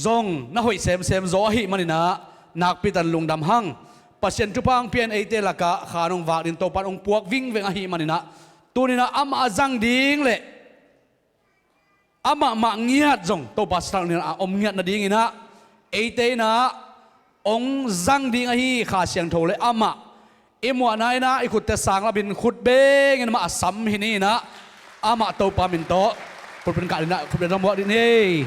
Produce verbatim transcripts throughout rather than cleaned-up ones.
zong na hoih semsem zaw ahih maninah nakpi tan lungdam hang. Pasian thupha hong pian eite lakah khan hong vak ding Topan hong puak vingveng ahih maninah tuninah amah a zang ding le amah mah ngiat zong Topa sathak nilh a om ngiat nadinginah eite inah hong zang ding ahi Kha Siangtho le amah i muahna inah i khutte sang lapin khut bengin amah a sam hi ni inah amah Topa min tawh pulpit kah dinah khut beng zong muak ding hi.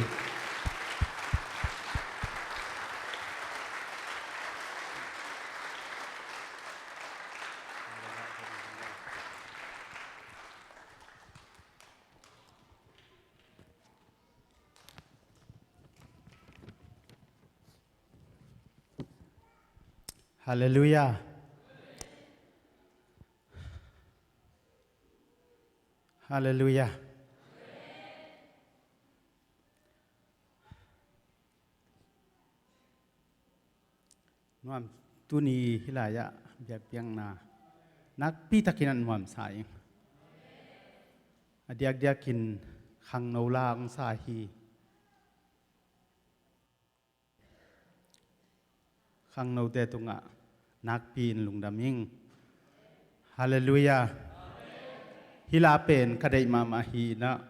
Halleluiah. Halleluiah. Nuam, tuni hih lai-ah biakpiakna nakpi takin a nuamsa ing. A diakdiakin khangno la hong sa hi. Khangnote tungah nakpi in lungdam ing. Halleluiah. Hih la pen ka deih mahmah hi inah.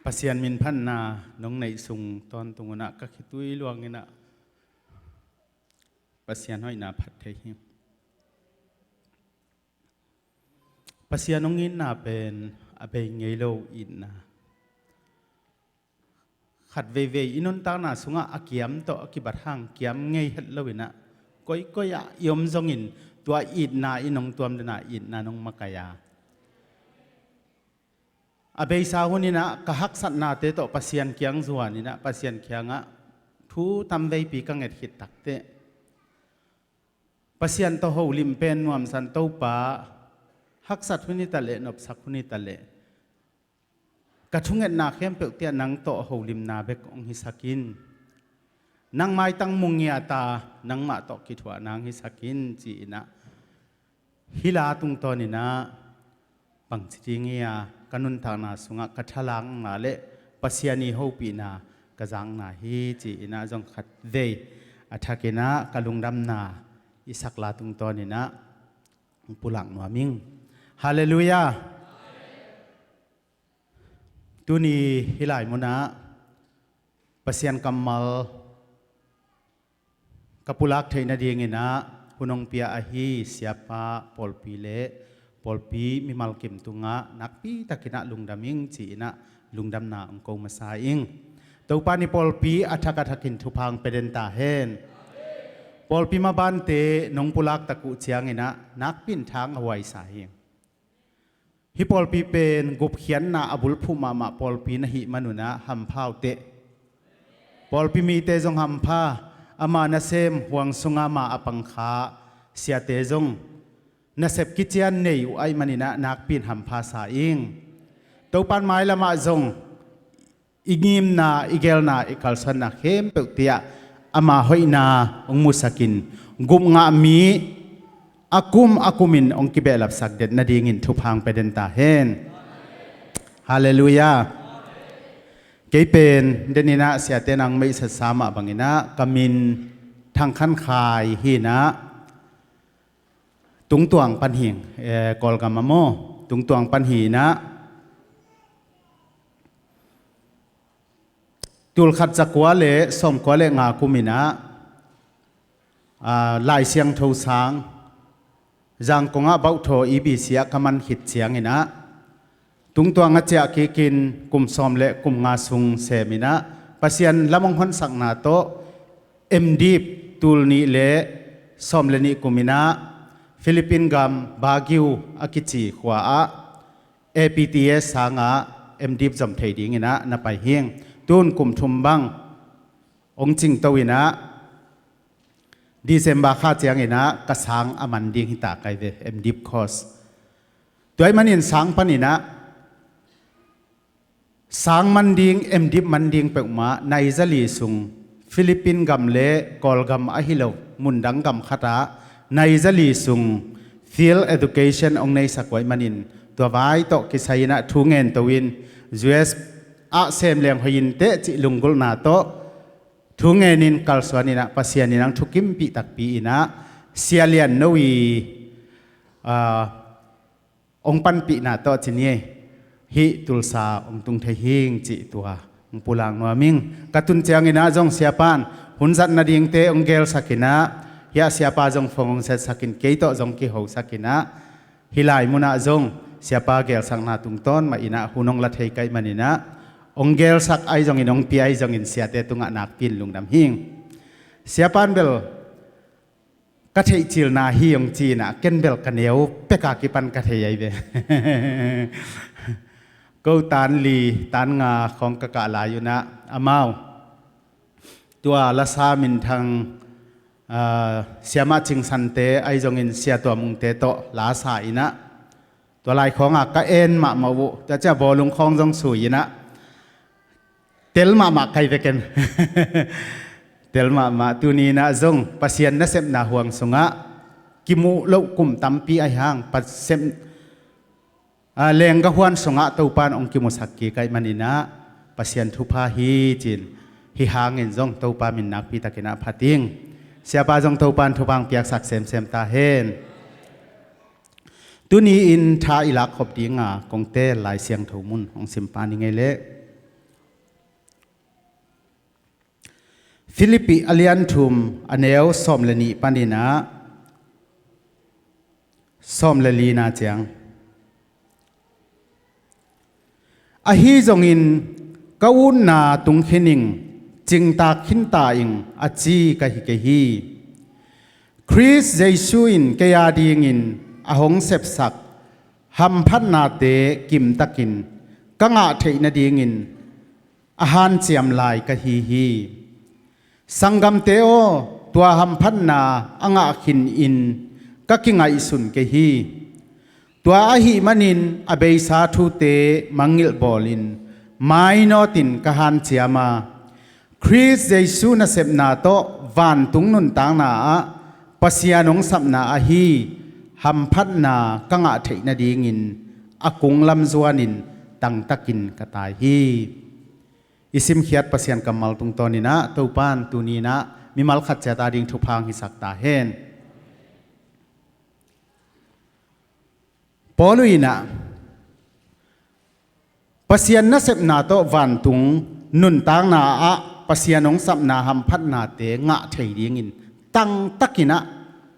Pasian minphatna nong neih sung tawntung unah ka khitui luanginah Pasian hoihna phat thei hi. Pasian hong itna pen a bei ngei lo itna. Khat veivei i nuntakna sungah a kiam tawh a kibat hang kiam ngei het loinah koikoi ah i om zongin tua itna i nong tuam dena itna nong makaih a, a beisa huninah ka haksatnate tawh Pasian kiang zuaninah Pasian kiangah thu tamveipi ka nget khit takteh Pasian tawh holim pen nuamsan Topa, haksat hun hi taleh nopsak hun hi taleh ka thungetna khempeuh tiah nang tawh holimna bek hong hisak in. Nang maitang mu ngiat a nangmah tawh kithuahna hong hisak in ci-inah hih la tungtawninah bangci ding hi a ka nuntakna sungah ka thalakna le Pasian i hopihna ka zakna hi ci-inah zong khat vei a thakinah ka lungdamna i sak la tungtawninah pulak nuam ing. Halleluiah. Tuni hih lai munah Pasian kammal ka pulak theih nadinginah hun hong pia ahi siapa, pawlpi le pawlpi mimal kim tungah nakpi takinah lungdam ing ci-inah lungdamna hong ko masa ing. Topa nih pawlpi a thak a thakin thupha hong pia den ta hen. Pawlpi mabante nong pulak tak uh cianginah nakpi in thang a huaisa hi. Hih pawlpi pen gupkhiatna a bulphuh mahmah pawlpi na hih manunah hampha uh teh. Pawlpi mite zong hampha, ama nasem huang sunga ma a pangkha siate zong nasep kician nei uh ahih maninah nakpi in hampha sa ing. Topan mailamah zong i ngimna, i gelna, i kalsuanna khempeuh tiah ama hoihna hong musakin gupngah mi a kum a kumin hong kibehlapsak det nadingin thupha hong pia den ta hen. Halleluiah. Kei pen deninah siate nang meihsatsa mah banginah ka min Thang Khan Khai hinah Tungtuang pan hi, eh, Kawlgam a maw, Tungtuang pan hinah tulkhat zakua le sawmkua le nga kuminah, ah, Lai Siangtho sang Zangkongah bauhthaw E B C ah ka man khit cianginah Tungtuang a ciah kikin kum sawm le kum nga sung seminah Pasian lam hong honsakna tawh M.Div tul nih le sawm le nih kuminah Philippine gam Baguio a kici khua ah A P T S sangah M.Div zom thei dinginah na pai hing. Tun kum thum bang hong cingto inah December kha ciangin ah ka sang a man ding hi ta kai ve, M.Div course. Tua ahih manin sang panin ah sang man ding, M.Div man ding peuhmah nai zali sung, Philippine gam le Kawlgam ahi lo mundang gam khatah nai zali sung field education hong neisak uh ahih manin, tua vai tawh kisai in ah thu ngen to in, U S ah sem leng hoih inteh cih lunggulhna tawh thu ngenin kalsuan in ah Pasian in ah thukimpih takpi in ah Sia Lian No i, ah, hong panpihna tawh ci ni, hih Tulsa hong tung thei hing cih tua hong pulak nuam ing. Ka tun ciangin ah zong siapa'n hun zat nadingte hong gelsak in ah, hiah siapa zong phone hong setsak in, kei tawh zong kihosak in ah, hih lai munah zong siapa gelsakna tungtawn mah in ah hun hong la thei ka hih manin ah, hong gelsak ahi zongin, hong pia ahi zongin siate tungah nakpi in lungdam hing. Siapa'n bel ka theihcilna hi hong ci in ah, ken bel ka neu peka kipan ka thei ahi ve. Ko tan li tan nga khawng ka kah lai un ah amau tua lasa minthang, ah, Siamah Cing Sante ahi zongin Sia Tua Mungte tawh lasa in ah, tua lai khawngah ka en mahmah uh, tua ciah bawlung khawng zong sui in ah tel mahmah kai ve ken. Tel mahmah. Tuni in ah zong Pasian nasepna huang sungah kimu loh kum tampi ahi hang, Pasian, ah, leenggah huan sungah Topa'n hong kimusak kik ahih manin ah Pasian thupha hi ci-in, hih hangin zong Topa min nakpi takin ah phat ing. Siapa zong Topa'n thupha hong piaksak semsem ta hen. Tuni in tha i lakkhop dinga kong teel Lai Siangtho mun hong sim pah ni ngei leh, Philippi a lian thum a neu sawm le nih panin ah sawm le lina ciang. Ahi zongin ka utna tung khin ing, cingtak khin ta ing a ci ka hi kei hi. Khrist Jesu in kei a dingin a hong sepsak hamphatnate kimtakin ka ngah theih nadingin a hanciam lai ka hi hi. Sanggamte aw, tua hamphatna a ngah khinin ka kingaihsun kei hi. Tua ahih manin a beisa thute mangngilh bawlin mainawtin ka hanciam a, Khrist Jesu nasepna tawh vantung nuntakna ah Pasian hong sapna ahi hamphatna ka ngah theih nadingin a kunglam zuanin tangtakin ka tai hi. I simkhiat Pasian kammal tungtawnin ah Topa'n tuni in ah mimal khat ciat a ding thupha hong hisak ta hen. Paul in ah Pasian nasepna tawh vantung nuntakna ah Pasian hong sapna hamphatnate ngah thei dingin tangtakin ah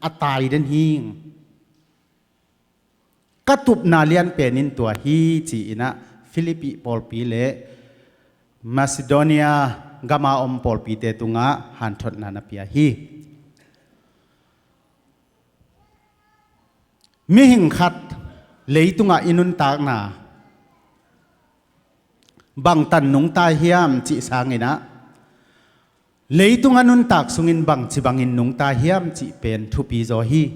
a tai den hing. Ka tupna lianpen in tua hi ci-in ah Philippi pawlpi le Macedonia gama om pawlpite tungah hanthotna na pia hi. Mihing khat leitungah i nuntakna bangtan nungta hiam cih sangin ah, leitung a nuntak sungin bangci bangin nungta hiam cih pen thupi zaw hi.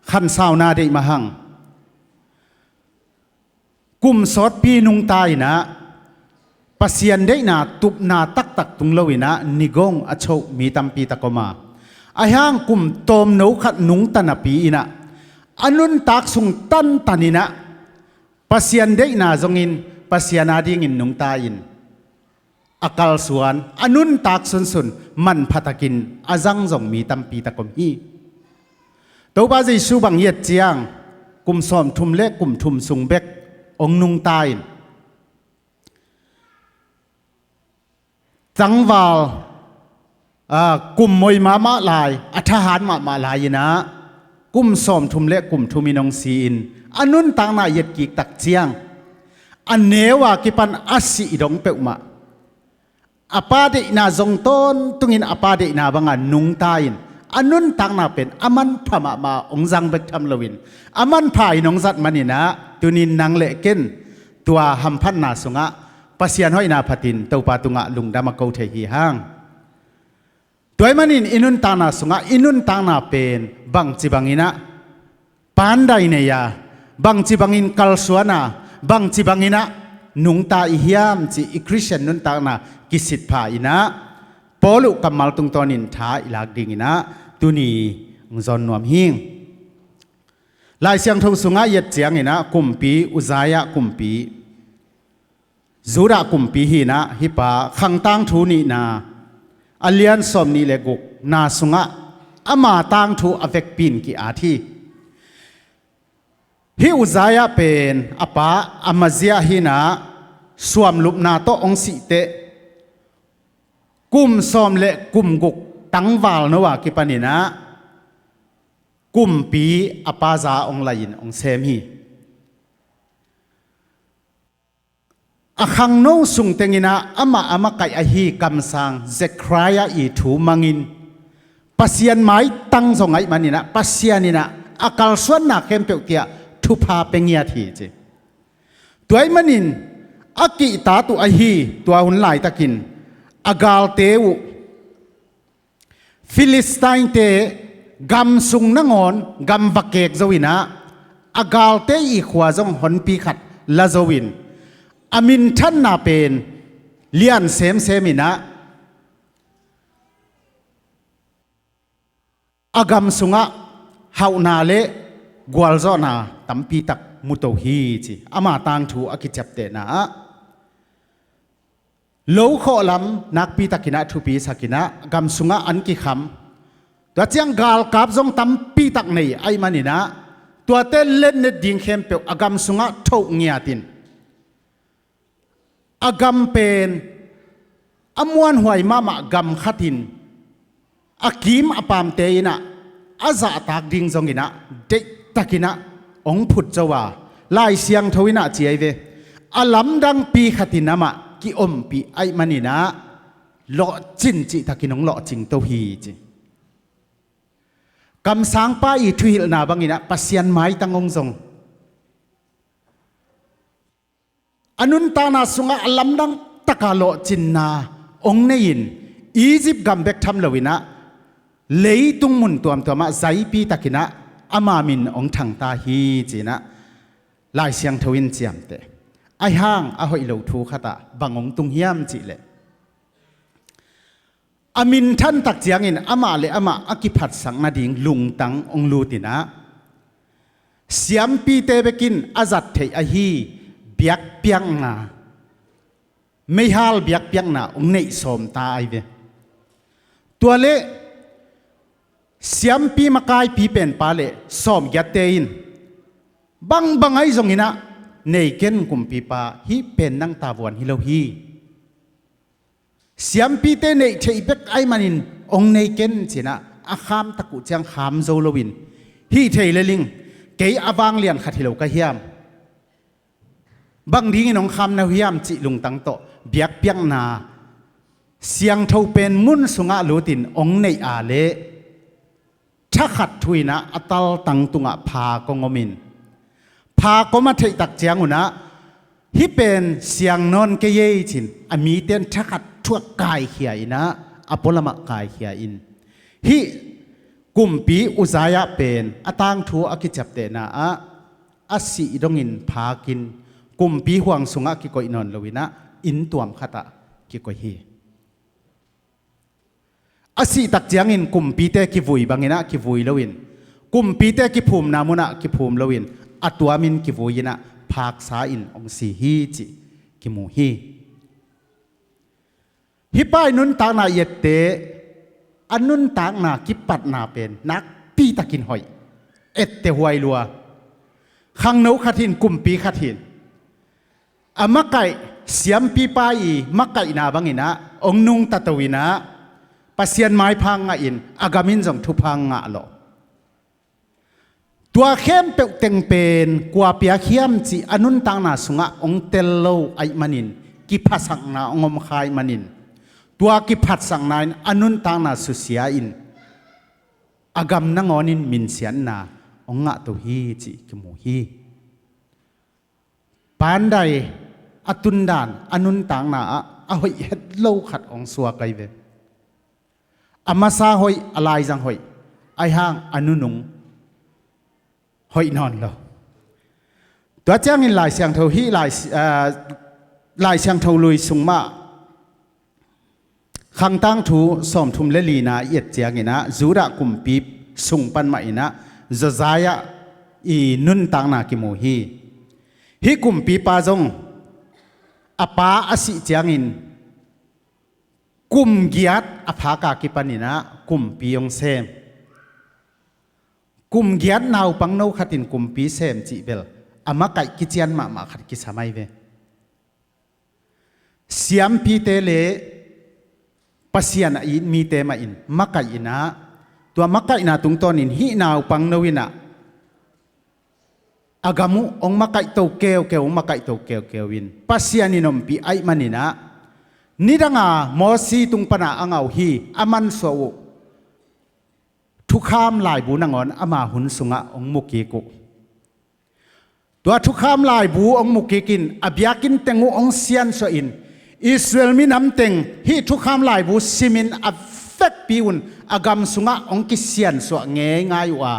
Khansauna deih mah hang, kum sawtpi nungta in ah Pasian deihna tupna taktak tung lo in ah nigong a choh mi tampi tak om a, ahi hang kum tawmno khat nungta napi in ah a nuntak sung tantan in ah Pasian deihna zongin Pasian a dingin nungta in a kalsuan, a nuntak sunsun manpha takin a zang zong mi tampi tak om hi. Topa Jesu bang i et ciang kum sawmthum le kum thum sung bek hong nungta in, tangval, aa, kum moi mahmah lai, a thahat mahmah lai in ah kum sawmthum le kum thum in hong si in, a nuntakna i et kik tak ciang a neu a kipan a sih dong peuhmah a Pa deihna zong tawntungin a Pa deihna banga nungta in, a nuntakna pen a manpha mahmah hong zang bek tham loin a manpha in hong zat manin ah tunin nang le ken tua hamphatna sungah Pasian hoihna phatin Topa tungah lungdam a ko thei hi hang. Tua ahih manin i nuntakna sungah i nuntakna pen bangci bangin ah pandai nei a, bangci bangin kalsuan a, bangci bangin ah nungta i hiam cih i Khristian nuntakna kisitpha in ah Paul' kammal tungtawnin tha i lak dingin ah tuni hong zawn nuam hing. Lai Siangtho sungah i et ciangin ah kumpi Uzziah kumpi, Judah kumpi hi in ah, hih pa Khang Tangthu Nihna a lian sawmnih le gukna sungah ama tangthu a vekpi in ki-at hi. Hih Uzziah pen a pa Amazia hi in ah, suamlupna tawh hong sih teh kum sawm le kum guk tangval no a kipanin ah kumpi a pa za hong lai-in hong sem hi. A khangno sung tengin ah amah a makaih ahi kamsang Zechariah' thu mangin Pasian maitang zong ahih manin ah Pasian in ah a kalsuanna khempeuh ciang thupha pia ngiat hi ci. Tua ahih manin a kihtak uh ahi tua hun laitakin a galte uh Philistine-te gam sung nangawn gam va kek zo in ah, a galte' khua zong honpi khat la zo in, a minthanna pen lian semsem in ah, a gam sungah hauhna le gualzawhna tampi tak mu to hi ci. Ama tangthu a kiciaptehna ah lo khawh lam nakpi takin ah thupi sak in ah gam sungah an kikham. Tua ciang galkap zong tampi tak nei ahih manin ah tuate letnet ding khempeuh a gam sungah thoh ngiat in, a gam pen a muanhuai mahmah gam khat in a kim a pamte in ah a zahtak ding zongin ah deihtakin ah hong phut zo a, Lai Siangtho in ah ci ahi ve, a lamdangpi khat in amah ki-ompih ahih manin ah lawhcin cihtakin hong lawhcing to hi ci. Kamsangpa' thuhilhna bangin ah Pasian maitang hong zong, a nuntakna sungah a lamdang taka lawhcinna hong nei in, Egypt gam bek tham lo in ah leitung mun tuamtuam ah zaipi takin ah ama min hong thangta hi ci in ah Lai Siangtho in ciamteh. Ahih hang a hoih lo thu khat ah bang hong tung hiam cih leh, a minthan tak ciangin amah le amah a kiphatsak nading lungtang hong lut in ah, siampite bekin a zat theih ahi biakpiakna, meihal biakpiakna hong neih sawmta ahi ve. Tua leh siampi makaipi penpa le sawmgiatte in bangbang ahi zongin ah, "Nei ken kumpipa, hih pen nang tavuan hi lo hi. Siampite neih theih bek ahih manin hong nei ken," ci in ah a khamtak uh ciang kham zo loin, "Hih thei le ling, kei a vanglian khat hi lo ka hiam? Bang dingin hong kham na uh hiam?" cih lungtang tawh biakpiakna siangtho pen mun sungah lutin hong neih a leh thakhat thu in ah a taltang tungah phak hong om in, phak hong om a theih tak ciangun ah, "Hih pen siang nawn kei ei," ci in a mite in thakhat thu ah kaikhia in ah a pualam ah kaikhia in, hih kumpi Uzziah pen a tangthu a kiciaptehna ah a sih dongin phakin kumpi huang sungah kikoih nawn loin ah inn tuam khat ah kikoih hi. A sih tak ciangin kumpite kivui bangin ah kivui loin, kumpite kiphumna munah kiphum loin, a tuamin kivui in ah phaksa in hong si hi cih kimu hi. Hih pa' nuntakna i et teh, a nuntakna kipatna pen nakpi takin hoih, etteh huai lua. Khangno khat hi in, kumpi khat hi in, a makaih siampipa' makaihna bangin ah hong nungta to in ah, Pasian maipha ngah in, a gam in zong thupha ngah lawh. Tua khempeuh teng pen kua piak hiam cih a nuntakna sungah hong tel lo ahih manin, kiphasakna hong om kha ahih manin, tua kiphatsakna in a nuntakna susia in, a gam nangawnin minsiatna hong ngah to hi cih kimu hi. Pandai a tundan a nuntakna ah a hoih het lo khat hong suak ahi ve. A masa hoih, a laizang hoih, aihang a nunung hoih nawn lo. Tua ciangin Lai Siangtho hih Lai, ah, Lai Siangtho lui sung mah Khangtangthu sawmthum le lina i et ciangin ah Judah kumpi sung pan mah in ah Josiah i nuntakna kimu hi. Hih kumpipa zong a pa a sih ciangin kum giat a phak a kipan in ah kumpi hong sem. Kum giat naupang no khat in kumpi sem cih bel a makaih kician mahmah khat kisam ahi ve. Siampite le Pasian a it mite mah in makaih in ah, tua makaihna tungtawnin hih naupang no in ah a gam uh hong makaihto keukeu, hong makaihto keukeu in Pasian in ompih ahih manin ah, nidanga Mosi tung pana a ngah uh hi, a mansuah uh thukham laibu nangawn ama hun sungah hong mu kik uh. Tua thukham laibu hong mu kik in a biakinn teng uh hong siansuah in, Israel minam teng hih thukham laibu simin a vekpi un a gam sungah hong kisiansuah ngeingai uh a,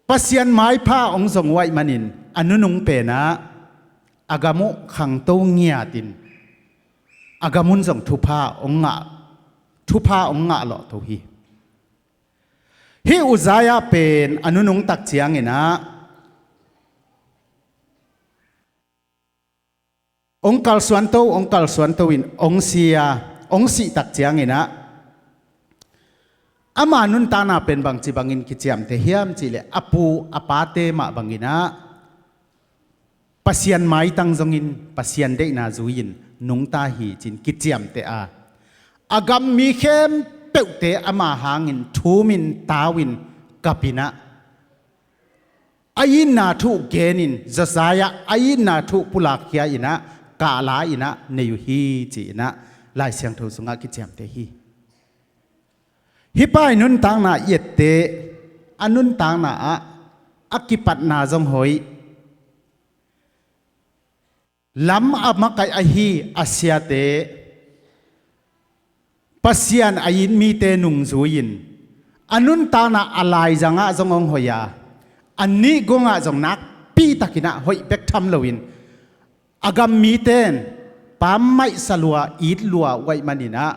Pasian maipha hong zong uh ahih manin a nunung pen ah a gam uh khangto ngiatin a gam un zong thupha hong ngah, thupha hong ngah lawhto hi. Hih Uzziah pen a nunung tak ciangin ah hong kalsuanto, hong kalsuanto in hong si a, hong sih tak ciangin ah ama nuntakna pen bangci bangin kiciamteh hiam cihleh a pu a pate mah bangin ah Pasian maitang zongin Pasian deihna zui-in nungta hi ci-in kiciamteh a, a gam mi khempeuhte ama hangin thumin tau-in kap in ah a itna thu genin Josiah a itna thu pulakkhia in ah kahla in ah nei uh hi ci-in ah Lai Siangtho sungah kiciamteh hi. Hih pa i nuntakna i etteh a nuntakna ah a kipatna zong hoih, lam a makaih ahi a siate Pasian a it mite nungzui-in a nuntakna a laizangah zong hong hoih a, a nihgongah zong nakpitakin ah hoih bek tham loin a gam mite in pammaih sa lua it lua uh ahih manin ah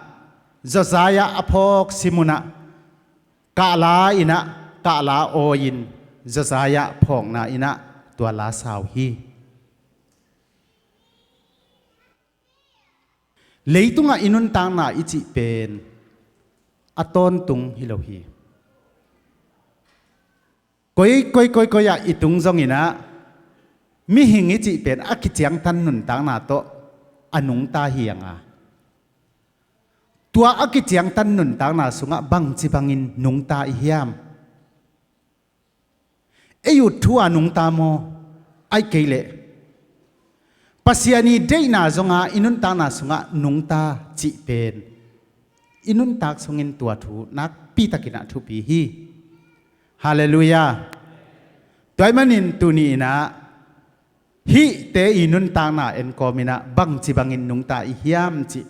Josiah a phawk sim un ah kahla in ah kahla awi-in Josiah phawkna in ah tua la sa uh hi. Leitungah i nuntakna i cih pen a tawntung hi lo hi. Koi, koi, koi, koi ah i tung zongin ah mihing i cih pen a kiciangtan nuntakna tawh a nungta hi a nga. Tua a kiciangtan nuntakna sungah bangci bangin nungta i hiam? Ei ut thu a nungta maw? Ahih kei leh Pasian i deihna zonga i nuntakna sungah nungta cih pen i nuntak sungin tua thu nakpitakin ah thupi hi. Halleluiah. Tua ahih manin tuni in ah hihte i nuntakna enkawm in ah bangci bangin nungta i hiam cih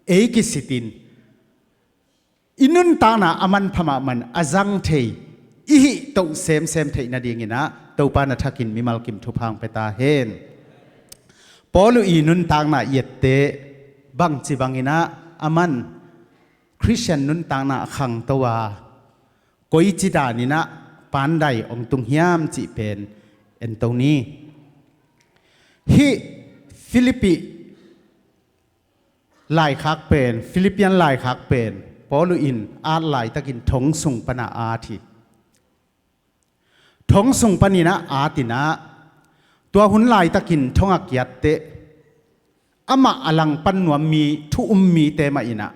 ei kisitin i nuntakna a manpha mahmah in a zang thei i hih toh semsem theih nadingin ah Topa na thakin mimal kim thupha hong pia ta hen. Paul uh i nuntakna i etteh bangci bangin ah aman Khristian nuntakna a khangto a, koici danin ah pandai hong tung hiam cih pen ento ni. Hih Philippi laikhak pen, Philippian laikhak pen Paul uh in at laitakin thong sung pana at hi. Thong sung panin ah at in ah tua hun laitakin thong a kiatteh amah a langpan nuam mi thu um mite mah in ah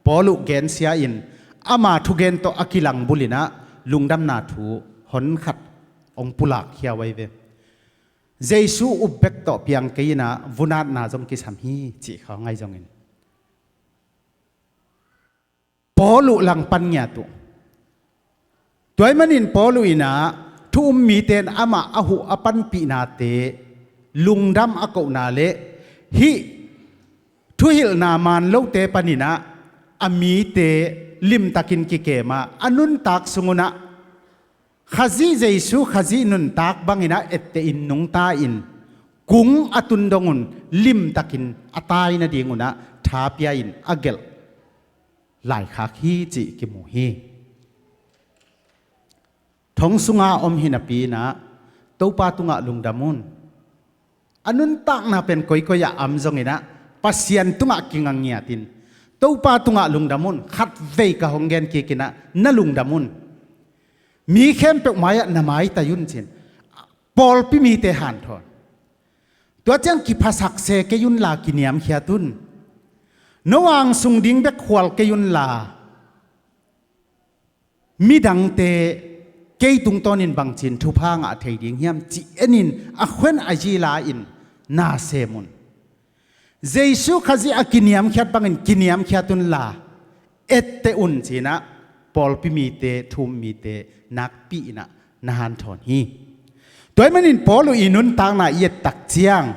Paul uh gensia in ama thugen tawh a kilang bul in ah lungdamna thu honkhat hong pulak khia uh ahi ve. Jesu up bek tawh piang kei in ah vunatna zong kisam hi cih kha ngaih zongin Paul uh langpan ngiat uh. Tua ahih manin Paul uh in ah thu um mite in amah a huh a panpihnate lungdam a kohna le hih thuhilhna man lote panin ah a mite limtakin kikem a, a nuntak sung un ah Khazih Jesu Khazih nuntak bangin ah ettehin nungta in kung a tun dong un limtakin a tai nading un ah tha pia in a gelh laikhak hi cih kimu hi. Thong sunga om hi napi in ah Topa tungah lungdam un. A nuntakna pen koikoi ah a om zongin ah Pasian tungah kinga ngiat in, Topa tungah lungdam un. Khatvei ka hong gen kik in ah na lungdam un. Mi khempeuh mai-ah na maitai un ci-in pawlpi mite hanthawn. Tua ciang kiphasak se kei unla kiniamkhiat un. No angsung ding bek khual kei unla midangte kei tungtawnin bangci-in thupha ngah thei ding hiam cih en in a khuan a zila in na sem un. Jesu Khazih a kiniamkhiat bangin kiniamkhiat unla etteh un ci-in ah pawlpi mite, thu-um mite nakpi in ah na hanthawn hi. Tua ahih manin Paul uh i nuntakna i et tak ciang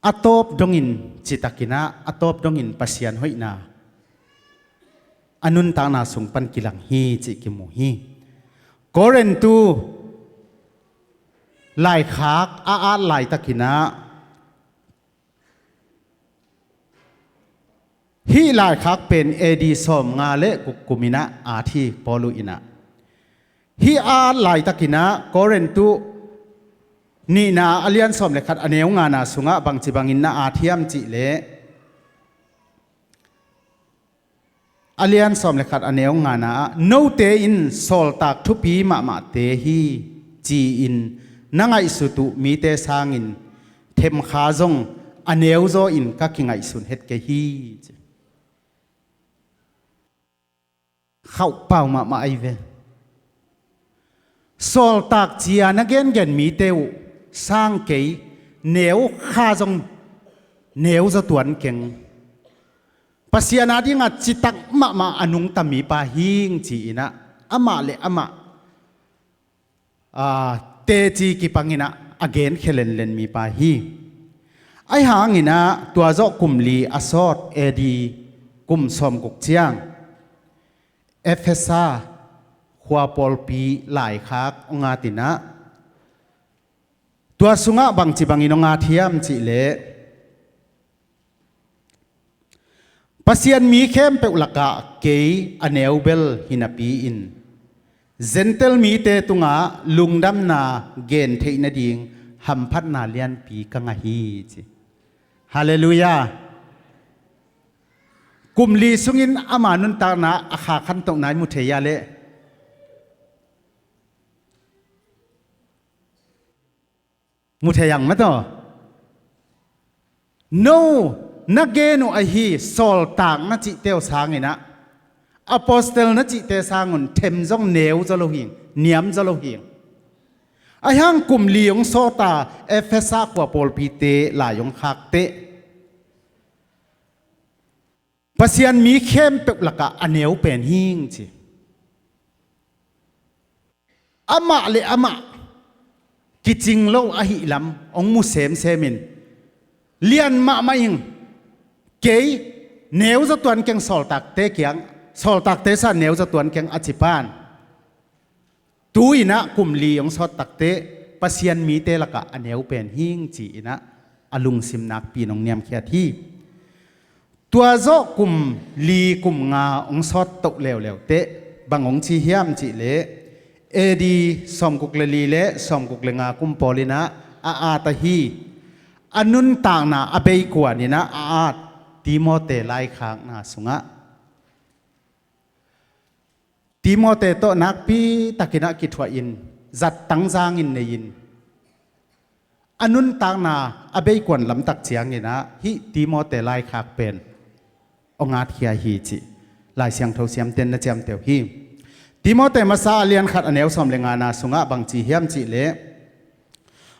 a tawp dongin citakin ah, a tawp dongin Pasian hoihna a nuntakna sung pan kilang hi cih kimu hi. Korintu laikhak a at laitakin ah, hih laikhak pen A D sawmnga le guk kum in ah at hi, Paul uh in ah. Hih a at laitakin ah Korintu nihna a lian sawm le khat a neu ngana sungah bangci bangin na at hiam cih leh, a lian sawm le khat a neu ngana ah, note in sawltak thupi mahmahte hi ci-in na ngaihsut uh mite sangin themkha zong a neuzaw in ka kingaihsun het kei hi ci. Khauhpau mahmah ahi ve. Sawltak ci-a na gengen mite uh sang kei, neukha zong neuzaw tuan keng. Pasian adingah citak mahmah a nungta mipa hing ci-in ah amah le amah, aa, teci kipangin ah a genkhia lenlen mipa hi. Ahi hangin ah tua zawh kum li a sawt A D kum sawmguk ciang Efesa khua pawlpi laikhak hong at in ah, tua sungah bangci bangin hong at hiam cih leh, Pasian mi khempeuh lakah kei a neu bel hi napi-in Gentail mite tungah lungdamna gen theih nading hamphatna lianpi ka ngah hi ci. Halleluiah. Kum li sungin ama nuntakna a kha khantohna i mu thei a leh, mu thei ang maw taw? No, na gen uh ahi sawltak na cihte uh sangin ah, apostle na cihte sangun them zong neuzaw lo hing, niamzaw lo hing. Ahi hang kum li hong sawta Efesa khua pawlpite lai hong khak teh, Pasian mi khempeuh lakah a neu pen hing ci. Amah le amah kicing lo ahih lam hong mu semsem in, lian mahmah ing, kei neuzaw tuan keng sawltakte kiang, sawltakte sa neuzaw tuan keng a ci pan. Tu-in ah kum li hong sawt takteh Pasian mite lakah a neu pen hing ci-in ah a lungsim nakpi in hong niamkhiat hi. Tua zawh kum li kum nga hong sawt toh leuleu teh bang hong ci hiam cih leh, A D sawmguk le li le sawmguk le nga kum pawl in ah a at ahi, a nuntakna a beikuan in ah a at Timote laikhakna sungah Timote tawh nakpi takin ah kithuah in, zattang zangin nei in, a nuntakna a beikuan lamtak ciangin ah hih Timote laikhak pen hong atkhia hi cih Lai Siangtho siamten na ciamteh uh hi. Timote masa a lian khat a neu sawm le ngana sungah bang ci hiam cih leh,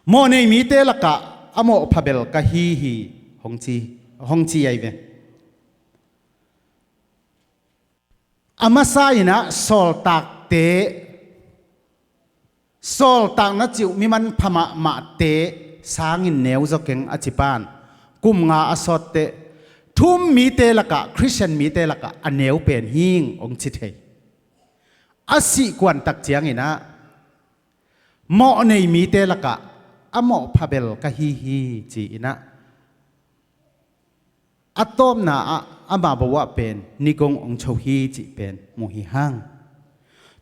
mawhnei mite lakah a mawhpha bel ka hi hi, hong ci, hong ci ahi ve. A masa in ah sawltakte, sawltak na cih uh mi manpha mahmahte sangin neuzaw keng a ci pan. Kum nga a sawt teh Thu-um mite lakah, Khristian mite lakah a neu pen hing hong ci thei. A sih kuantak cianginah mawh nei mite lakah a mawh phabel ka hi hi ci-inah a tawpna ah ama bo ah pen nigong hong cho hi cih pen mu hi hang.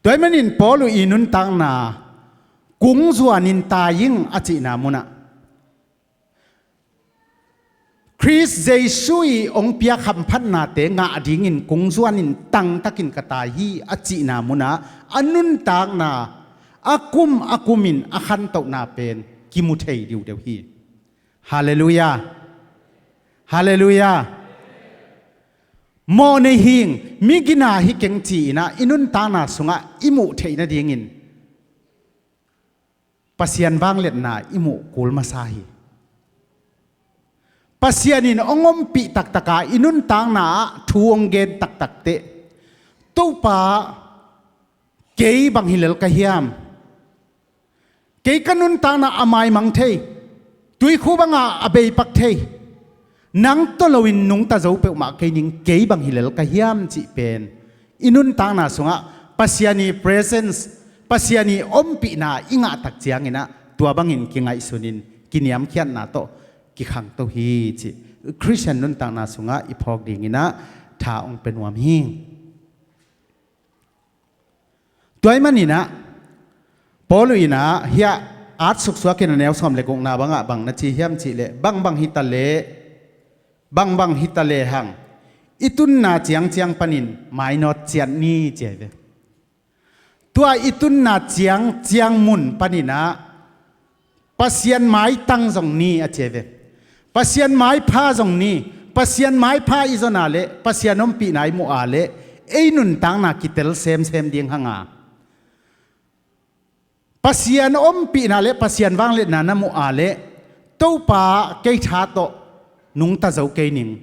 Tua ahih manin Paul uh i nuntakna kung zuanin tai ing a cihna munah Khrist Jesu i hong piak hamphatnate ngah dingin kung zuanin tangtakin ka tai hi a cihna munah a nuntakna a kum a kumin a khantohna pen kimu thei diudeu hi. Halleluiah. Halleluiah. Mawh nei hing, mi gina hi keng ci-inah i nuntakna sungah i muh theih nadingin Pasian vangliatna i muh kul masa hi. Pasian in hong ompih taktaka i nuntakna ah thu hong gen taktak teh, Topa, kei bang hi lel ka hiam? Kei ka nuntakna a maimang thei, tuikhu banga a beipak thei, nang tawh loin nungta zo peuhmah kei ning, kei bang hi lel ka hiam cih pen i nuntakna sungah Pasian i presence, Pasian i ompihna i ngahtak cianginah tua bangin kingaihsunin kiniamkhiatna tawh kikhangto hi cih Khristian nuntakna sungah i phawk dinginah tha hong pe nuam hi. Tua ahih maninah Paul uh inah hiah at suksuakin a neu sawm le gukna bangah bang na ci hiam cihleh, bangbang hita leh, bangbang hita lehang i tunna ciangciang panin mainawt ciat ni ci ahi ve. Tua i tunna ciangciang mun paninah Pasian maitang zong ni a ci ahi ve. Pasian maipha zong ni, Pasian maipha i zon a leh, Pasian ompihna i muh a leh, ei nuntakna kitel semsem ding hanga. Pasian ompihna le Pasian vangliatna na muh a leh, Topa, kei tha tawh nungta zo kei ning,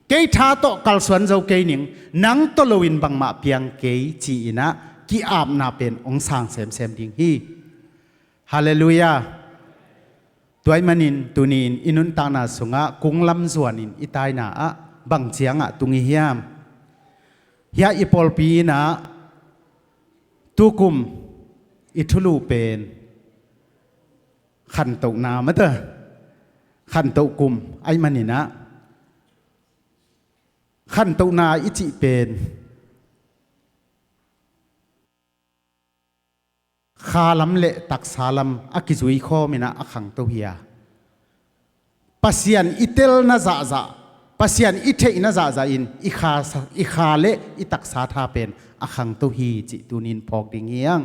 kei tha tawh kalsuan zo kei ning, nang tawh loin bangmah piang kei ci-inah ki-apna pen hong sang semsem ding hi. Halleluiah. Tua ahih manin tuni-in i nuntakna sungah kunglam zuanin i taina ah bang ciangah tung i hiam? Hiah i pawlpi inah tukum i thulu pen khantohna mata, khantoh kum ahih maninah khantohna i cih pen kha lam le taksa lam a kizui khawminah a khangto hi a, Pasian i telna zahzah, Pasian i theihna zahzah in i kha, i kha le i taksa tha pen a khangto hi cih tunin phawk ding hi ang.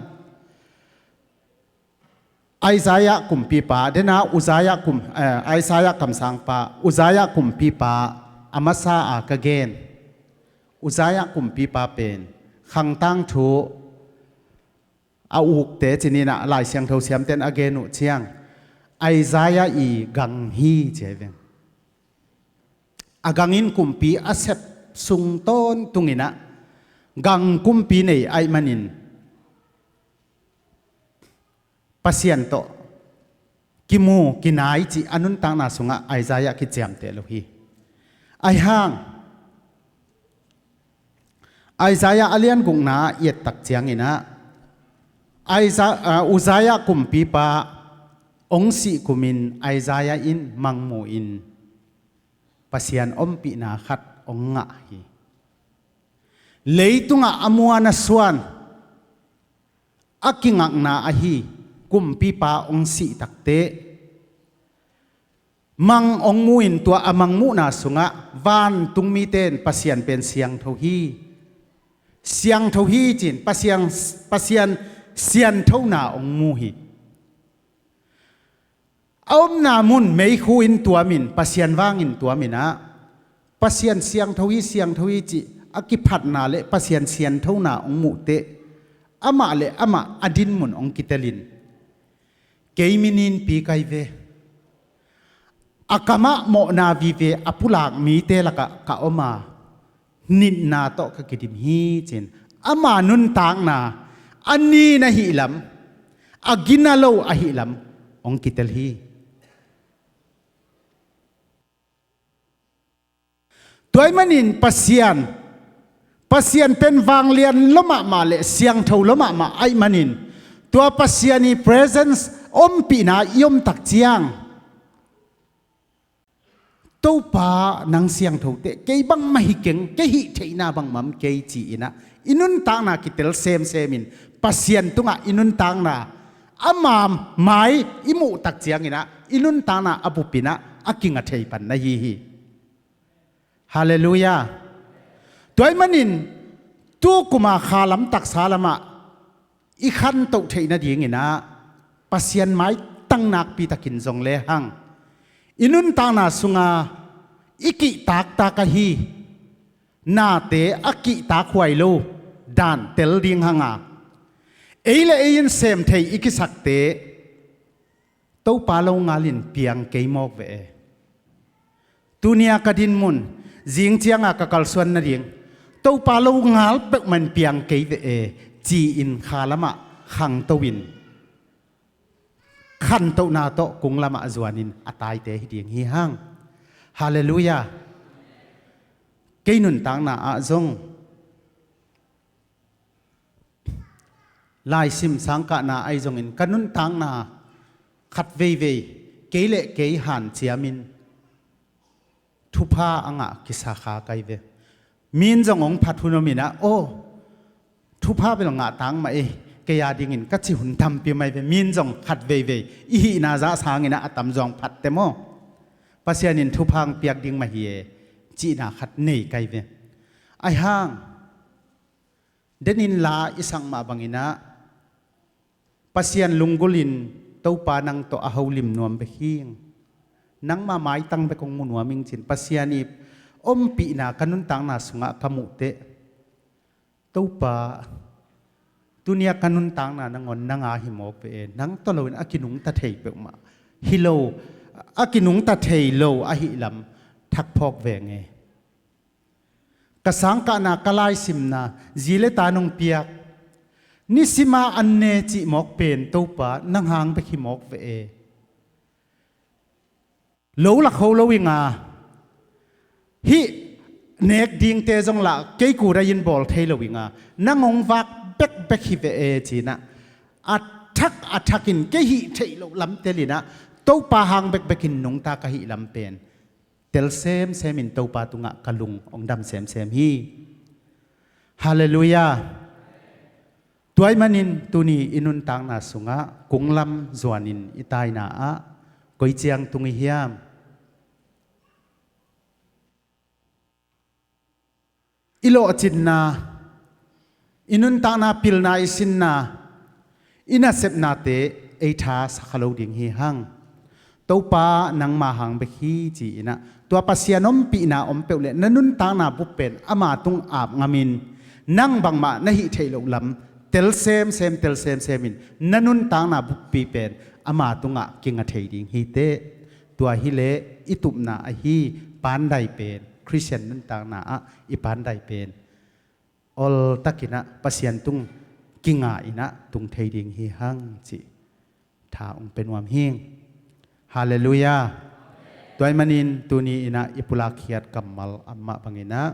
Isaiah kumpipa, dena Uzziah kum, eh, Isaiah kamsangpa, Uzziah kumpipa a masa a ka gen. Uzziah kumpipa pen khangtang thu a ukte cininah Lai Siangtho siamten a gen uh ciang Isaiah i gang hi ci ahi veng. A gangin kumpi a sep sung tawntunginah gang kumpi nei ahih manin Pasian tawh kimu kinai cih a nuntakna sungah Isaiah kiciamteh lo hi. Ahi hang Isaiah a lian gukna ah i ettak cianginah Isaiah, ah, Uzziah kumpipa hong sih kumin Isaiah in mangmuhin Pasian ompihna khat hong ngah hi. Leitungah a muan a suan a kingakna ahi kumpipa hong sih takteh mang hong muhin tua a mangmuhna sungah vantung mite in Pasian pen siangtho hi, siangtho hi ci-in Pasian, Pasian sianthona hong mu hi. A omna mun meikhu in tuamin, Pasian vangin tuaminah Pasian siangtho hi, siangtho hi cih a kiphatna le Pasian sianthona hong muhteh amah le amah a dinmun hong kitelin, kei mi ninpi ka hi ve, a kamah mawhna vive a pulak mite lakah ka om a, nitna tawh ka kidim hi ci-in ama nuntakna a nin ahih lam, a gina lo ahih lam hong kitel hi. Tua ahih manin Pasian, Pasian pen vanglian lua mahmah le siangtho lua mahmah ahih manin, tua Pasian i presence, ompihna i om tak ciang, "Topa, nang siangtho teh, kei bangmah hi keng, kei hih theihna bangmah om kei," ci-in ah i nuntakna kitel semsem in, Pasian tungah i nuntakna, ama mai i muh tak ciangin ah i nuntakna a bup in ah a kinga thei pan na hi hi. Halleluiah. Tua ahih manin, tu kum a kha lam taksa lamah i khantoh theih nadingin ah Pasian maitang nakpi takin zong le hang, i nuntakna sunga i kihtaktak ahi nate a kihtakhuai lo dan tel ding hang a, ei le ei in sem thei i kisakte, "Topa lo ngalin piang kei mawk ve e. Tuni a ka dinmun, zing cianga ka kalsuan nading, Topa lo ngal peuhmah in piang kei ve e," ci-in kha lamah khangto in, khantohna tawh kung lamah zuanin a taite hi ding hi hang. Halleluiah. Kei nuntakna ah zong, laisim sangkahna ahi zongin ka nuntakna khat veivei kei le kei hanciamin thupha a ngah kisa kha ka hi ve. Mi in zong hong phat hun om in ah, "Aw, thupha bel ngah tang mah ei, kei a dingin," ka ci hun tampi om ahi ve. Mi in zong khat veivei i hihna zah sangin ah a tamzaw hong phat te maw, Pasian in thupha hong piak ding mah hi e, cihna khat nei ka hi ve. Ahi hang, denin la i sak mah bangin ah, Pasian lunggulhin, "Topa, nang tawh a holim nuam bek hi ing. Nangma maitang bek hong mu nuam ing," ci-in Pasian i ompihna ka nuntakna sungah ka muh teh, "Topa, tuni a ka nuntakna nangawn nang a hi mawk ve e. Nang tawh loin a kinungta thei peuhmah hi lo, a kinungta thei lo ahih lam thak phawk veng e. Ka sangkahna, ka laisimna, zi le ta nong piak, nisima an ne cih mawk pen, Topa, nang hang bek hi mawk ve e. Lo lak ho lo ing a, hih nek dingte zong lah kei kudai in bawl thei lo ing a, nang hong vak bekbek hi ve e," ci-in ah a thak a thakin kei hih theih loh lam telin ah Topa hang bekbekin nungta ka hih lam pen tel semsem in Topa tungah ka lung hong dam semsem hi. Halleluiah. Tua ahih manin tuni i nuntakna sungah kunglam zuanin i taina ah koi ciang tung i hiam? I lawhcinna, i nuntakna pilna, i sinna, i nasepnate ei tha sa kha lo ding hi hang. "Topa, nangma hang bek hi," ci-in ah tua Pasian ompihna om peuh le na nuntakna bup pen ama tung ap ngamin, nang bangmah na hih theih loh lam tel semsem, tel semsem in na nuntakna buppi pen ama tungah kinga thei ding hi teh. Tua hi leh i tupna ahi pandai pen, Khristian nuntakna ah i pandai pen oltakin ah Pasian tung kinga in ah tung thei ding hi hang cih tha hong pia nuam hi ing. Halleluiah. Tua ahih manin tuni in ah i pulakkhiat kammal amah bangin ah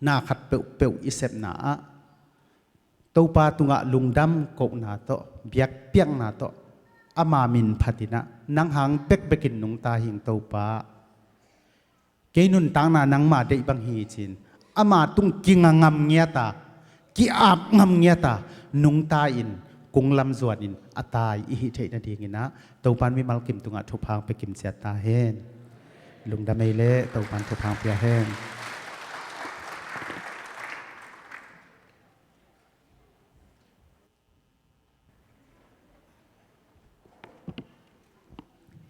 na khat peuhpeuh i sepna ah Topa tungah lungdam kohna tawh, biakpiakna tawh, ama min phatin ah, "Nang hang bekbekin nungta hi ing Topa. Kei nuntakna nangma deih bang hi," ci-in ama tung kinga ngam ngiat a, ki-ap ngam ngiat a, nungta in, kunglam zuanin a tai i hih theih nadingin ah Topa'n mimal kim tungah thupha hong pia kimciat ta hen. Lungdam ei leh Topa'n thupha hong pia hen.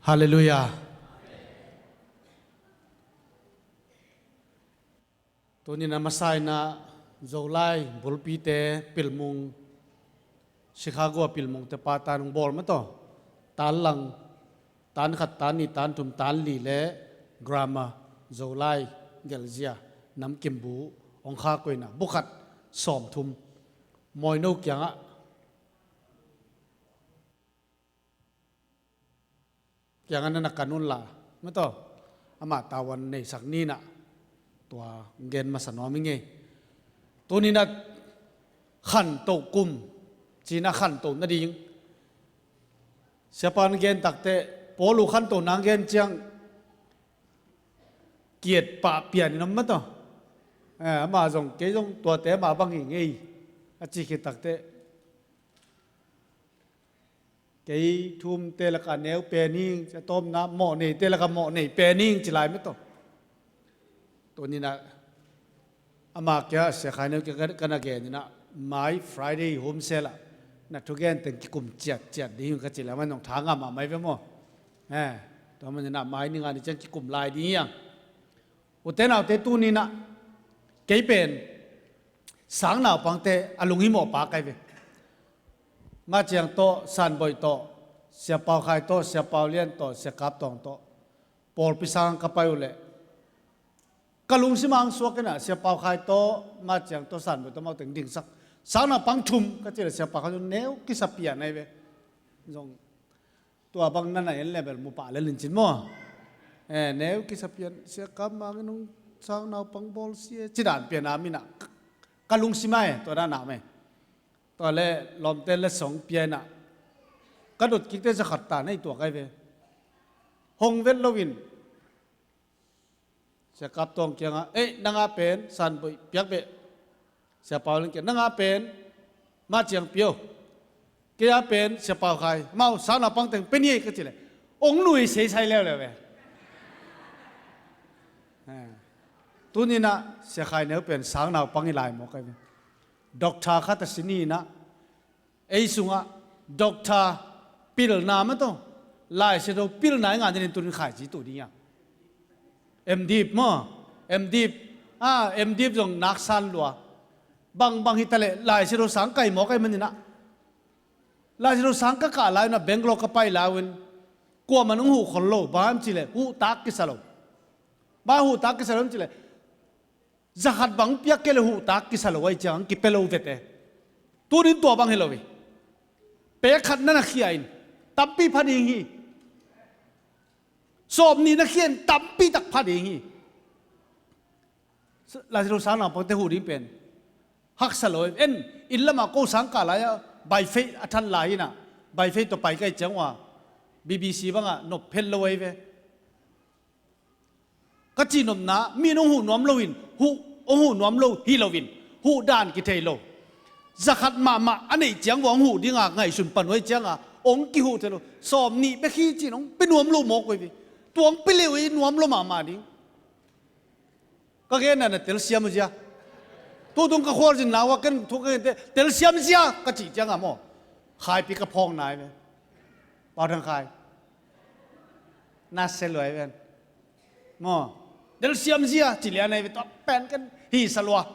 Halleluiah. Tuni-in a masa-in ah Zolai bulpite pilmung, Chicago a pilmungte pa tan hong bawl mah tawh, tan lang, tan khat, tan nih, tan thum, tan li le grammar, Zolai gelhzia, namkim bu hong khak uh in ah, bu khat sawmthum, Mawino kiangah, kiangah na na kan un la, mah tawh, amah tavuan neisak ni in ah, Tua gen masa nuam i ngei. Tuni-in ah khantoh kum, ci-in ah khantoh nading. Siapa in gen takteh, Paul uh khantoh nang gen ciang, kiat pah pian in om mah tawh. Eh, amah zong, kei zong tuate amah bang hi ngei, a ci khit takteh, kei thu-umte lakah neu pen hi ing, a tawpna mawhnei te lakah mawhnei pen hi ing ci lai mah tawh. Tuni-in ah ama kiang, Sia Khai Neu kiang ka, ka na gen in ah, mai Friday homsel ah na thugen teng kikum ciatciat ding hi ing ka ci leh, amah in zong tha ngah mahmah hi ve maw. Eh, tua manin ah mai ni nga ni ciang kikum lai ding hi ing. Ute naute, tuni-in ah kei pen sang naupangte a lunghimawh pa ka hi ve. Mah ciang tawh, Sanboih tawh, Sia Pau Khai tawh, Sia Pau Lian tawh, Sia Kap Tawng tawh pawlpi sang ka pai uh leh, ka lungsim ah suak in ah, Sia Pau Khai tawh, mah ciang tawh, Sanboih tawh, amau teng dingsak, sang naupang thum ka cih leh, Sia Pau Khai tawh neu kisa pian ahi ve. Zong tua bang na na en leh bel mu pah lel in cin maw. Eh, neu kisa pian, Sia Kap Mang in hong sang naupang bawl sia, ci dan pian a, mi-in ah ka, ka lungsim ah, eh, tua dan a meh. Tua leh lawmte letsong pia in ah, ka dot kik teh za khat ta nei tuak ahi ve. Hong vet loin Sia Kap Tawng kiangah, "Eh, nang a pen Sanboih piak beh." Sia Pau Lian kiang, "Nang a pen mah ciang pia o. Kei a pen Sia Pau Khai, amau sang naupang teng pia ni ei," ka cih leh, hong nui seisai leuleu ve. Eh. Tuni-in ah Sia Khai Neu pen sang naupang hi lai mawk ahi ve. Doctor khat a si ni-in ah, ei sungah doctor pilna mah tawh, Lai Siangtho pilna i ngah nadingin tuni-in khaici tuh ding hi hang. M.Div maw, M.Div, ah, M.Div zong nak san lua. Bangbang hi ta leh Lai Siangtho sang kai mawk ahih manin ah, Lai Siangtho sang ka kah lai-un ah, Bangalore ka pai lai-un, kuamah in hong huh khol lo, bang hiam cih leh huh tak kisa lo. Bang hiam huh tak kisa lo hiam cih leh, za khat bang piak kei leh huh tak kisa lo ahih ciangin kipia lo vete. Tuni-in tua bang hi lo hi. Pek khat na na khia in, tampi pha ding hi. Sawm nih na khia in, tampi tak pha ding hi. Lai Siangtho sang naupangte huh ding pen haksa lo hi. En, inn lamah ko sang kah lai-ah, Bai Fei a than lai-in ah, Bai Fei tawh pai ka hih ciang uh ah, B.B.C bangah nop phet lo ahi ve. Ka cihnopna, mi in hong huh nuam loin, huh, hong huh nuam lo hi loin, huh dan kithei lo, za khat mahmah a neih ciang uh a hong huh dinga ngaihsun pan uh ahih ciangin hong kihuh thei lo. Sawm nih bek hi ci-in hong pia nuam lo mawk uh hi ve. Tua hong pia leh uh hi nuam lo mahmah ding. Ka genna na telsiam uh zia. Tutung ka khualzinna uh ah ken thu ka gente, telsiam zia ka cih ciangin maw, khaipi ka phawk nai ve. Pau Thang Khai, na se lua hi ven. Maw, telsiam zia ci lian ahi ve, tua pen ken hisa lua.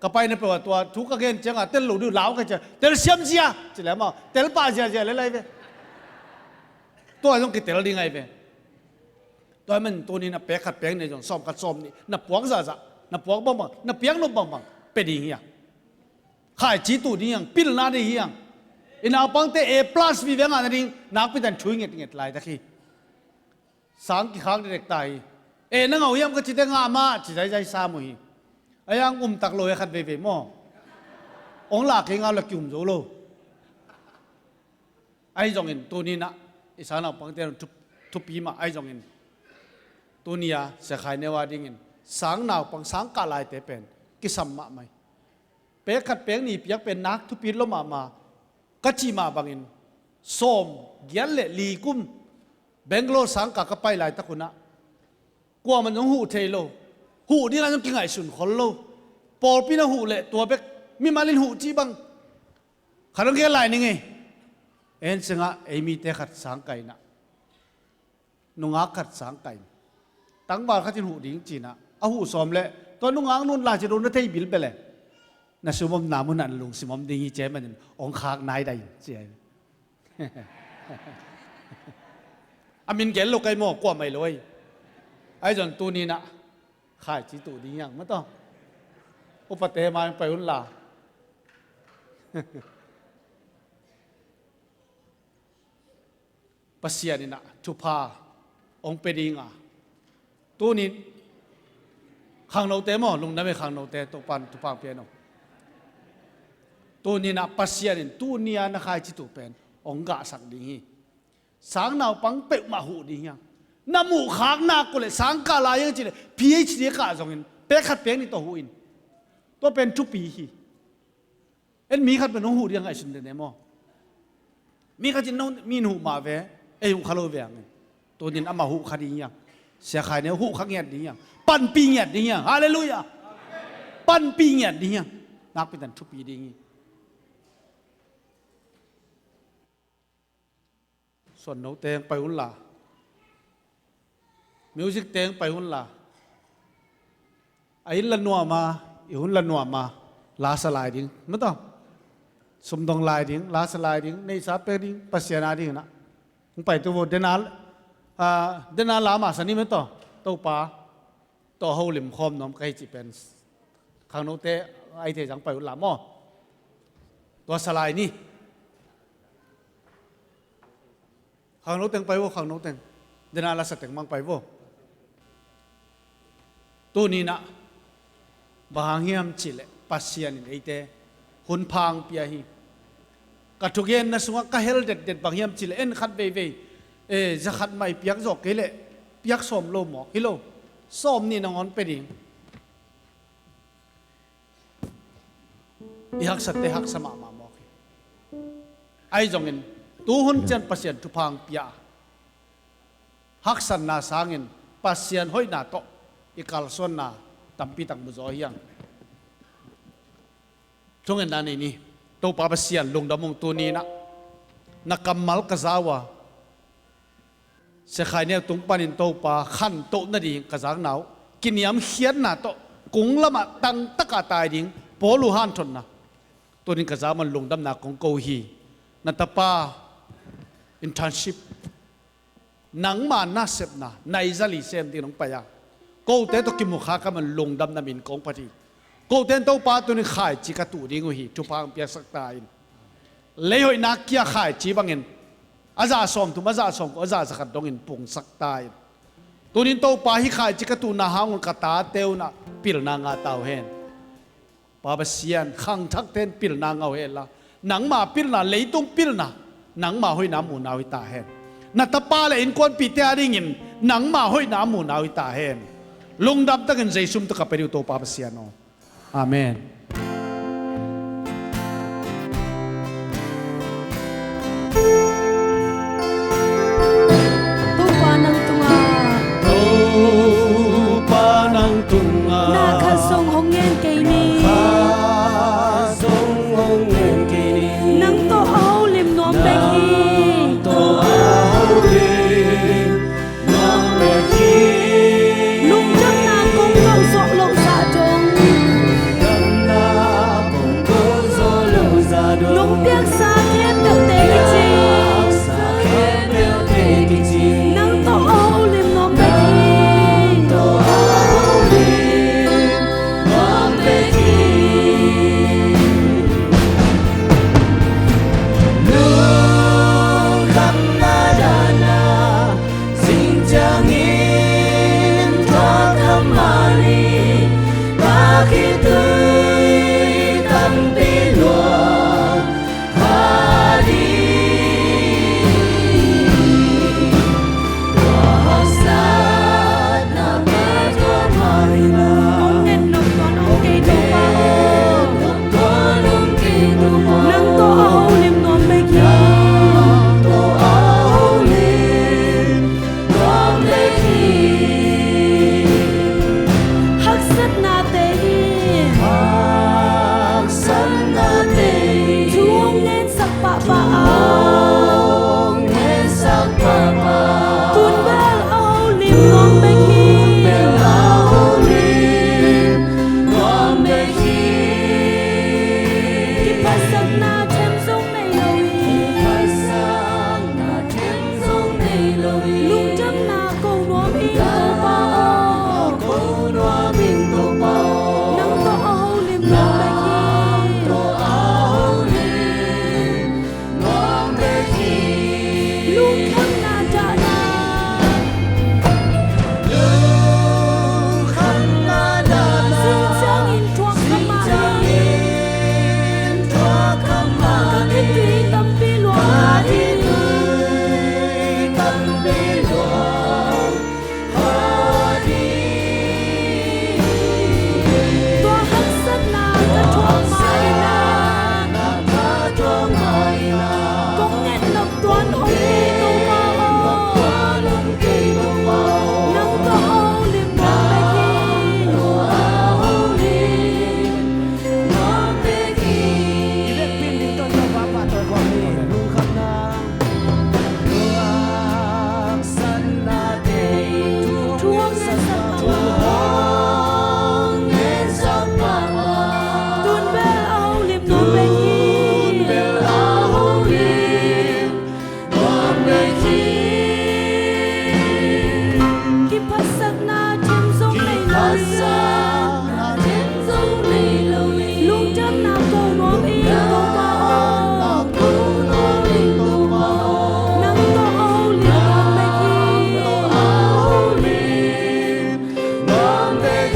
Ka paina peuh ah tua thu ka gen ciangin tel lo ding uh lau ka ci a, telsiam zia ci lian maw, tel pah ziazia lel ahi ve. Tua zong kitel ding ahi ve. Tua ahih manin tuni-in ah pek khat pek nih zong, sawm khat sawm nih, na puak zahzah, na puak bangbang, na piak nop bangbang pia ding hi hang. Khaici tuh ding hi hang, pilna ding hi hang. I naupangte A plus vive ngah nading nakpi takin thu i ngetnget laitak hi. Sang kikhak dekdek ta hi. Eh, na ngah uh hiam ka cih teh, ngah mah ci zaizai sam uh hi. Ahi hang um tak lo hi khat veivei maw. Hong lah kei, ngah uh leh kium zo lo. Ahi zongin tuni-in ah i sang naupangte thu, thupi mah ahi zongin, tuni-a Sia Khai Neu a dingin sang naupang, sang kah laite pen kisam mahmah hi. Pek khat pek nih piak pen nak thupi lo mahmah. Ka cih mah bangin sawm giat le li kum Bangalore sang kah ka pai laitak un ah, kuamah in hong huh thei lo, huh ding lai zong kingaihsun khol lo. Pawlpi in a huh leh tua bek, mimal in huh cih bang khat hong gen lai ning ei. En sengah ei mite khat sang kah in ah, nungak khat sang kah in, tangval khat in huh ding ci-in ah, a huh sawm leh tua nungak nu'n Lai Siangtho na thei bilbel e, na sum omna mun ah na lungsim om ding hi ci ahih manin hong khak nai dai in ci ahi. A min gen lo ka hi maw, kuamah hi lo ahi. Ahi zongin tuni-in ah khaici tuh ding hi hang maw, tua upate mai hong pai un la. Pasian in ah thupha hong pia ding a, tuni-in Khangnote maw, lungdam ei khangnote, Topa'n thupha pia in aw. Tuni-in ah Pasian in tuni-a na khaici tu pen hong gahsak ding hi. Sangnaupang peuhmah huh ding hi hang. Na muhkhakna kua leh sangkah lai hiang cih leh P H D a kah zongin pek khat pek nih tawh huh in. Tua pen thupi hi. En mi khat pen hong huh ding a ngaihsun dene maw? Mi khat in no, mi in huh mah ve, ei huh kha lo ve hangin. Tuni-in amah huh kha ding hi hang. Sia Khai Neu huh kha ngiat ding hi hang. Panpih ngiat ding hi hang. Halleluiah. Panpih ngiat ding hi hang. Nakpi takin thupi ding hi. Suan no teng pai un la. Music teng pai un la. A inn la nuam a, i hun la nuam a, la sa lai ding. Mataw. Sum dong lai ding, la sa lai ding, neihsa pek ding, Pasian a ding na. Hong pai tu vo, dena, ah, dena la masa ni mataw. Topa. Tua holim khawm nuam ka hi cih pen khangnote a i thei zang pai uh la maw? Tua sa lai ni. Khangno teng pai vo, khangno teng. Dena la sa teng mang pai vo. Tuni-in ah bang hang hiam cih leh Pasian in eite hun pha hong pia hi. Ka thugenna sungah ka hel detdet bang hiam cih leh en khat veivei, eh, za khat mah i piak zawh kei leh piak sawm lo mawk hi lo. Sawm nih nangawn pia ding. I haksate haksa mahmah mawk hi. Ahi zongin tuhun ciang Pasian thupha hong pia a, haksatna sangin Pasian hoihna tawh i kalsuanna tampi tak mu zaw hi hang. Thungetna nei ni. Topa Pasian, lungdam ung, tuni-in ah na kammal ka za uh a, Sia Khai Neu tung panin Topa khantoh nading ka zakna uh kiniamkhiatna tawh kung lamah tangtaka tai ding Paul uh hanthotna tuni-in ka za man lungdamna kong ko hi. Na tapa internship nangma nasepna nai za li sem dingin hong pai a, kote tawh kimu kha ka man lungdamna min kong phat hi. Kote in Topa tuni-in khaici ka tuh ding uh hi, thupha hong piaksak ta in. Leihoihna kia khaici bangin a zah sawmthum, a zah sawmkua, a zah zakhat dongin pungsak ta in. Tuni-in Topa hih khaici ka tuhna hang un ka tate un ah pilna ngah ta uh hen. Pa Pasian, khangthakte in pilna ngah uh hen la, nangma pilna, leitung pilna, nangma hoihna muhna uh hi ta hen. Na tapa le innkuanpihte a dingin nangma hoihna muhna uh hi ta hen. Lungdam takin Jesu min tawh ka pia ding uh, Topa Pasian aw. Amen. Topa nang tungah, Topa nang tungah na khat zong hong ngen kei ni. Na khat zong hong ngen kei ni. Nang tawh a holim nuam bek hi. Nang tawh a holim nuam bek hi. Lungdamna kong ko zawh loh zah dong, lungdamna kong ko zawh loh zah dong, nong piaksa khempeuhte kici, piaksa khempeuhte kici, nang tawh a holim nuam bek hi. Nang tawh a holim nuam bek hi.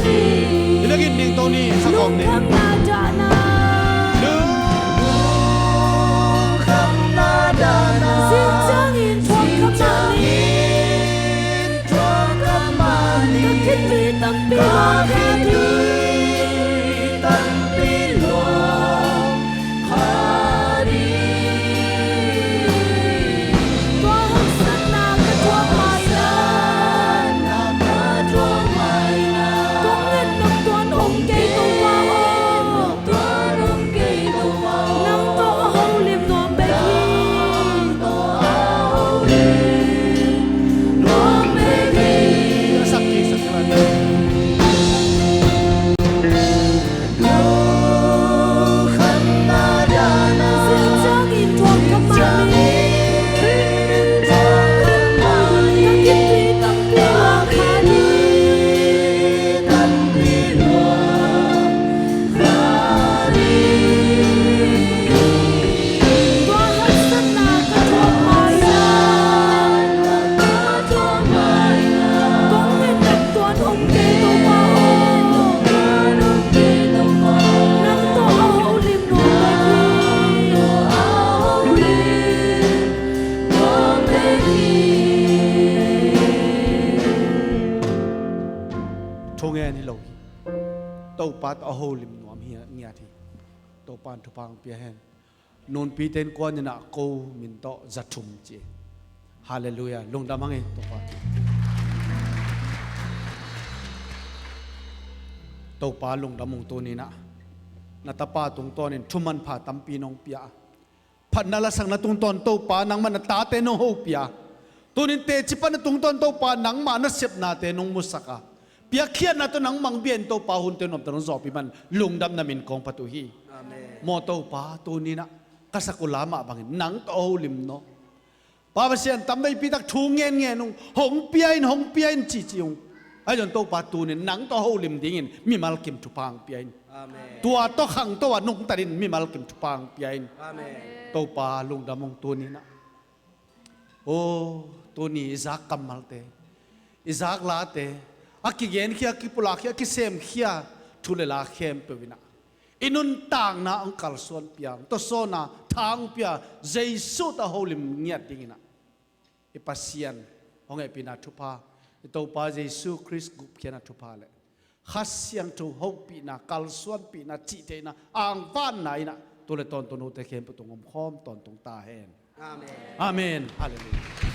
Hi bek in ding, Tony, sa kawm ni. Lungkhamna dahna. Lungkhamna dahna. Zing ciangin thuak kha mah ni. Thuak kha mah ni. Ka khitui tampi luang kha ding. Ka khitui tampi luang kha ding. Tua haksatna ka thuak mai na. Haksatna ka thuak mai na. Kong nget nop tuan om kei Topa aw. Nang tuan om kei Topa aw. Nang tawh a holim nuam bek hi. Nang tawh a holim nuam bek hi. Sak ki, sak ki lai. Kong nget nop tuan om kei Topa aw. Nang tawh a holim nuam bek hi. Thungen hi lo hi. Topa tawh a holim nuam hi ngiat hi. Topa in thupha hong pia hen. Nunpite in kuan in ah ko min tawh za thum ci. Halleluiah. Lungdam hang ei Topa. Topa lungdam ung tuni in ah. Na tapa tungtawnin thu manpha tampi nong pia a, phatna lasakna tungtawn Topa nangmah na tate nong hopia. Tunin teci pan na tungtawn Topa nangmah na sepnate nong musak a, piakkhiatna tawh nangmah bia in Topa hunte nuamte nong zawhpih man lungdamna min kong phat uh hi. Amen. Maw Topa, tuni in ah ka sak uh la mah bangin nang tawh a holim nuam. Pa Pasian, tamveipi tak thu ngenngen ung, hong pia in, hong pia in cici ung. Ahi zong Topa, tunin nang tawh a holim dingin mimal kim thupha hong pia in. Amen. Tua tawh khangto a nungta dingin mimal kim thupha hong pia in. Amen. Topa lungdam ung tuni in ah. Aw, tuni i zak kammalte, i zak late, a kigenkhia, a kipulakkhia, a kisemkhia thu le la khempeuh in ah i nuntakna hong kalsuanpia, hong tawsawna tha hong pia, Jesu tawh a holim ngiat dingin ah i Pasian hong hehpihna thupha, i Topa Jesu Khrist gupkhiatna thupha le Kha Siangtho hopihna, kalsuanpihna, cihtheihna, angvanna in ah tu le tawntung note khempeuh tung omkhawm tawntung ta hen. Amen. Amen. Halleluiah.